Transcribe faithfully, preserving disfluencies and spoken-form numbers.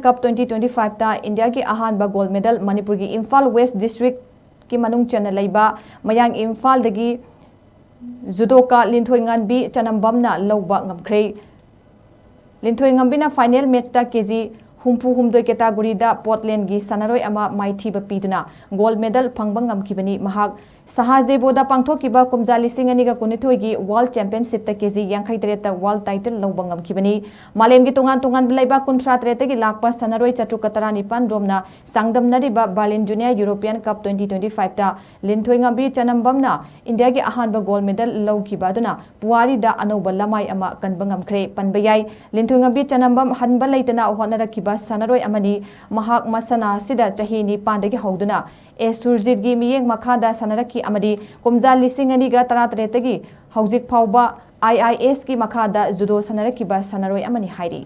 Cup twenty twenty-five ꯇ ꯏꯟꯗꯤꯌꯥꯒꯤ ꯑꯍꯥꯟꯕ gold medal ꯃꯅꯤꯄꯨꯔꯒꯤ ꯏꯝꯐꯥꯜ West District ꯀꯤ ꯃꯅꯨꯡ ꯆꯟꯅ ꯂꯩꯕ ꯃꯌꯥꯡ ꯏꯝꯐꯥꯜꯗꯒꯤ judoka ꯂꯤꯟꯊꯣꯏꯉꯥꯟꯕꯤ ꯆꯅꯝꯕꯝꯅ ꯂꯧꯕ ꯉꯝꯈ꯭ꯔꯦ꯫ ꯂꯤꯟꯊꯣꯏꯉꯥꯟꯕꯤꯅ final match ꯇ KG ꯍꯨꯝꯐꯨ ꯍꯨꯝꯗꯣꯏ category ꯗ Portland ꯒꯤ ꯁꯥꯟꯅꯔꯣꯏ ꯑꯃ ꯃꯥꯏꯊꯤꯕ ꯄꯤꯗꯨꯅ gold medal ꯐꯪꯕ ꯉꯝꯈꯤꯕꯅꯤ꯫ ꯃꯍꯥꯛ ꯁꯍꯥꯖꯦꯕꯣꯗ ꯄꯥꯡꯊꯣꯛꯈꯤꯕ ꯀꯨꯝꯖꯥ ꯂꯤꯁꯤꯡ ꯑꯅꯤꯒ ꯀꯨꯟꯅꯤꯊꯣꯏꯒꯤ World Championship ꯇ KG ꯌꯥꯡꯈꯩ ꯇꯔꯦꯠꯇ world title ꯂꯧꯕ ꯉꯝꯈꯤꯕꯅꯤ꯫ ꯃꯥꯂꯦꯝꯒꯤ ꯇꯣꯉꯥꯟ ꯇꯣꯉꯥꯟꯕ ꯂꯩꯕꯥꯛ ꯀꯨꯟꯊ꯭ꯔꯥ ꯇꯔꯦꯠꯇꯒꯤ ꯂꯥꯛꯄ ꯁꯥꯟꯅꯔꯣꯏ ꯆꯥꯇ꯭ꯔꯨꯛꯀ ꯇꯔꯥꯅꯤꯄꯥꯟ ꯔꯣꯝꯅ ꯆꯥꯡꯗꯝꯅꯔꯤꯕ Berlin Junior European Cup twenty twenty-five ꯇ ꯂꯤꯟꯊꯣꯏꯉꯥꯟꯕꯤ ꯆꯅꯝꯕꯝꯅ ꯏꯟꯗꯤꯌꯥꯒꯤ ꯑꯍꯥꯟꯕ gold medal ꯂꯧꯈꯤꯕ ꯑꯗꯨꯅ ꯄꯨꯋꯥꯔꯤꯗ ꯑꯅꯧꯕ ꯂꯃꯥꯏ ꯑꯃ ꯀꯟꯕ ꯉꯝꯈ꯭ꯔꯦ꯫ ꯄꯟꯕ ꯌꯥꯏ, ꯂꯤꯟꯊꯣꯏꯉꯥꯟꯕꯤ ꯆꯅꯝꯕꯝ ꯍꯟꯕ ꯂꯩꯇꯅ ꯍꯣꯠꯅꯔꯛꯈꯤꯕ ꯁꯥꯟꯅꯔꯣꯏ ꯑꯃꯅꯤ꯫ ꯃꯍꯥꯛ ꯃꯁꯥꯟꯅ ꯑꯁꯤꯗ ꯆꯍꯤ ꯅꯤꯄꯥꯟꯗꯒꯤ ꯍꯧꯗꯨꯅ ꯑꯦꯁ ꯁꯨꯔꯖꯤꯠꯀꯤ ꯃꯤꯠꯌꯦꯡ ꯃꯈꯥꯗ ꯁꯥꯟꯅꯔꯛꯈꯤ ꯑꯃꯗꯤ ꯀꯨꯝꯖꯥ ꯂꯤꯁꯤꯡ ꯑꯅꯤꯒ ꯇꯔꯥꯇꯔꯦꯠꯇꯒꯤ ꯍꯧꯖꯤꯛ ꯐꯥꯎꯕ IIS ꯀꯤ ꯃꯈꯥꯗ judo ꯁꯥꯟꯅꯔꯛꯈꯤꯕ ꯁꯥꯟꯅꯔꯣꯏ ꯑꯃꯅꯤ ꯍꯥꯏꯔꯤ꯫